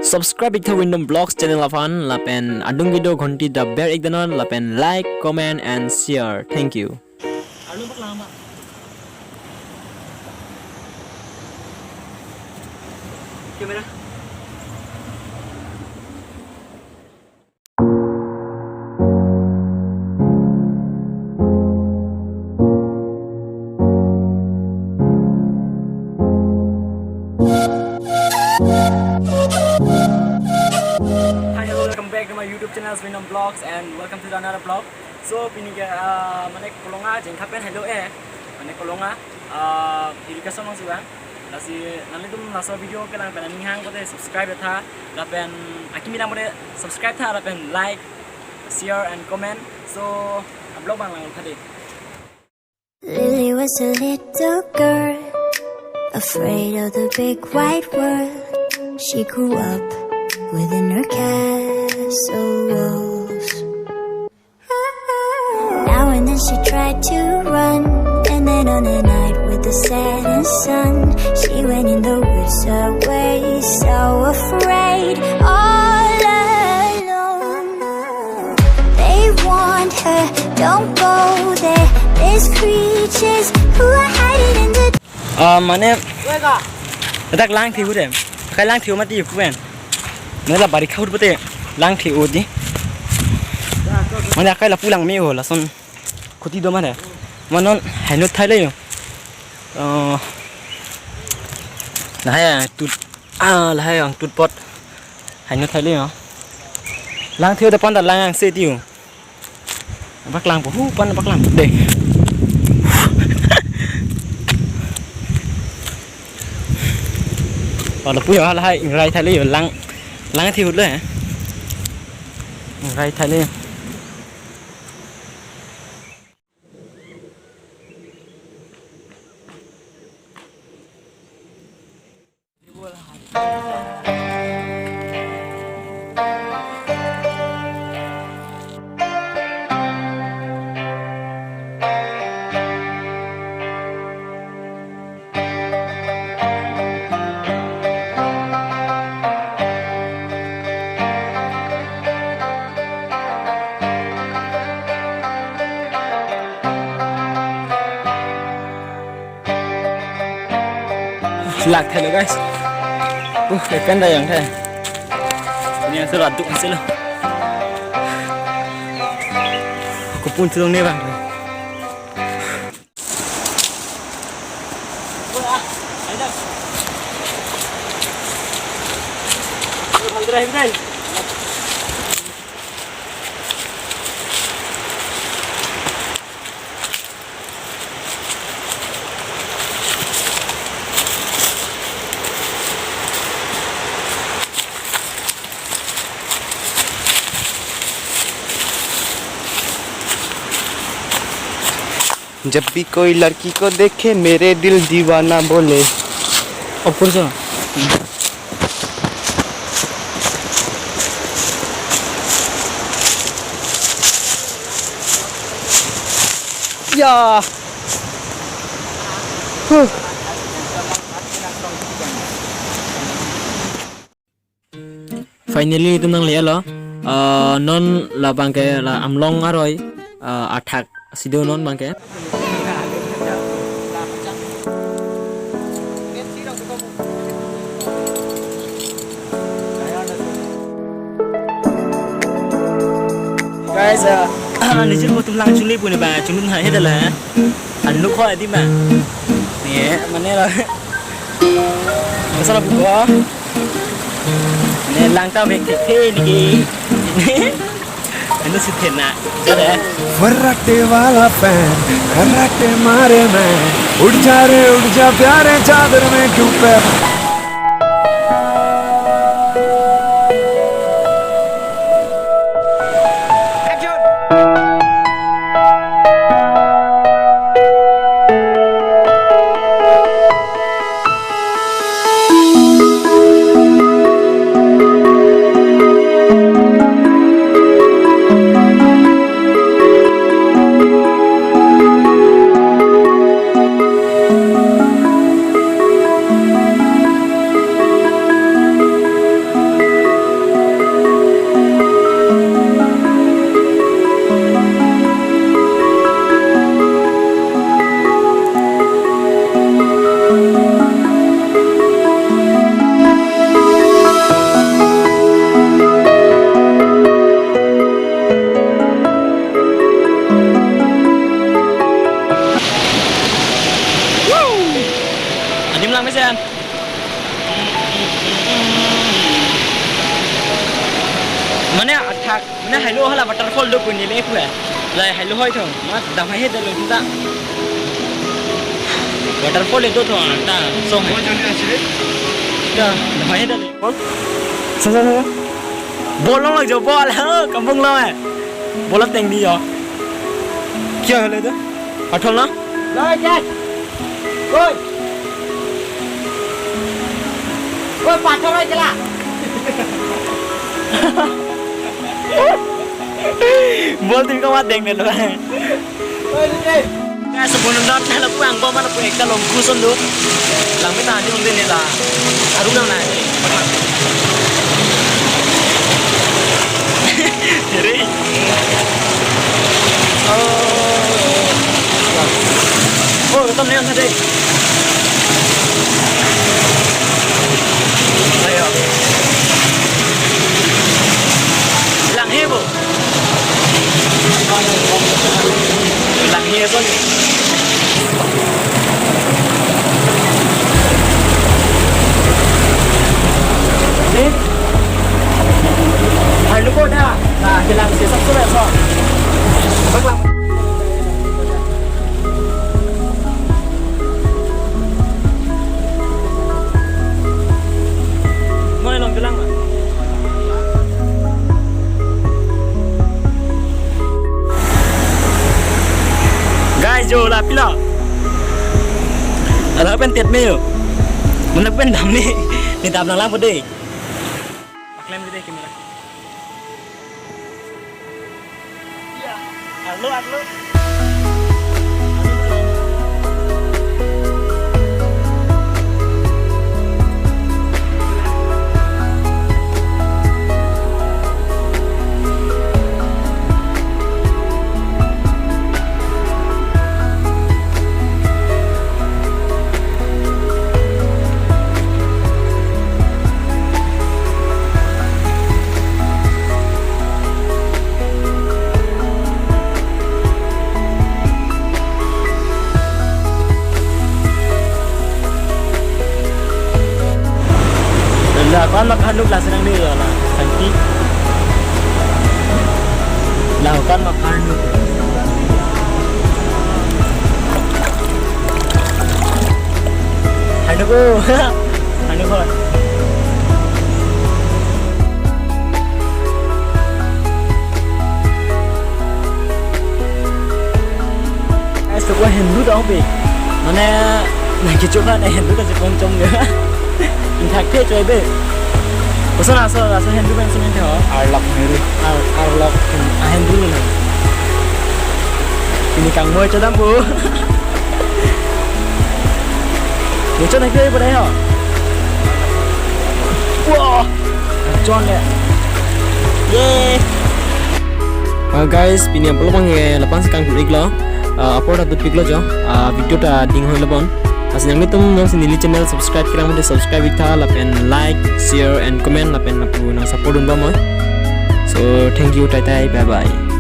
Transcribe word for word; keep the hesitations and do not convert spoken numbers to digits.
Subscribe iktha Windom Vlogs channel aphan lapen adung kedo ghonti ta ber ik danon lapen like, comment and share. Thank you. Arlo bak lang bak. Camera. Hi, hello, welcome back to my YouTube channel, Windom Vlogs, and welcome to another vlog. So, pini ke, ah, mane Kolonga jengkha pen helo eh, mane Kolonga, ah, irrigation along si vang. Lasi nanglitum laso video kelang pen aning hang pote subscribe tha, lapen akimi lang pote subscribe tha, lapen like, share and comment. So, vlog bang lang tha de. Lily was a little girl, afraid of the big wide world. She grew up within her castle walls. Now and then she tried to run, and then on a night with the setting sun, she went in the woods away, so afraid, all alone. They warned her, "Don't go there, there's creatures who are hiding in the." Ah, mane, dak lang thiu dem. Kai lang thiu mati pu pen. Mane la barikha ahut pote lang thiu di. Mane kai lapu lang me ho lason. Khuti do mane. Mane non hainut thai le yo. Oh. Lahai tut, ah, lahai angtut apot hainut thai le yo. Lang thiu da pon ta lang angse thiu. Paklang po, hu, pan paklang. De. Oh, lapu yo, lahai ingrai thai le yo, lang, lang thiu le. Ingrai thai le. Lak thelo, guys. Uh, ke pen da yang the. Ini yang surat tu hasil lo. Aku pun tulung ni bang. जब भी कोई लड़की को देखे, मेरे दिल दीवाना बोले। Of course. Ya. Huh. Finally, itum nangle-etlo. Ah, non labang ke la Amlong aroi, ah, athak si do non bang ke. Guys, ah, nijir ko tum lang chuli puni ba, chulun ha, he dala. Anu ko adi ma. Ni, mane la. Masa la buko. Ne lang ta bek the the lagi. Anu si thena. Jare. फर्राटे वाला फैन, खर्राटे मारे मैं, उड़ जा रे उड़ जा प्यारे चादर में क्यों पे। Na hailo hala waterfall do pu neli pu. Lai hailo hoi thong. Mat damhai he dalo ta. Waterfall do thong ta. Song. Ta damhai he dalo. Sa, sa, sa. Bol long lagjo, bol. Kampung long eh. Bol ateng di jo. Kya hale to? Athol na? Lai, jai. Oi. Oi, pathor oi kela. Bol tin ko mat deng ne lo. Oi, ni deh. Guys, bonondot na lapu angbong ma lapu ekta longku son do. Lang meta ni undin ni la. Aru nang na. Dere. Oh. Oh, ketam ni ang tadi. Ayo. Lang he bo. Lang he son. Ni? Hai lu ko da. Nah, kelang si sab sudah so. Baklang. Noi long kelang ma. Guys, jo la pilo. Ala pen tet me yo. Mana pen dam ni. Ni dam lang lang pede. Paklem pede camera. Arlo, arlo. Laho-an ma kahanduk la senang de la, santi. Laho-an ma kahanduk. Handuk ko. Handuk ko. Guys, to ko Hindu dong pe. Mane, na kichu ka na Hindu ka jepon chong ya. Inthak te choi be. Koson aso, aso Hindu pen sunin the ho. Arlok Hindu. Ar, arlok Hin-, a Hindu na. Ini kang moi chodam bu. Mucho na kiri pada ho. Wah. Chon ya. Ye. Ah, guys, pini apolok bang he lapu-an si kangthu iklo. Ah, apor ta dutpiklo jo. Ah, video ta ding hoi lo bon. Lasi nanglitum nonsi neli channel subscribe kerang mate subscribe iktha lapen like, share and comment lapen lapu nang support dun bom oi. So, thank you, tai tai, bye bye.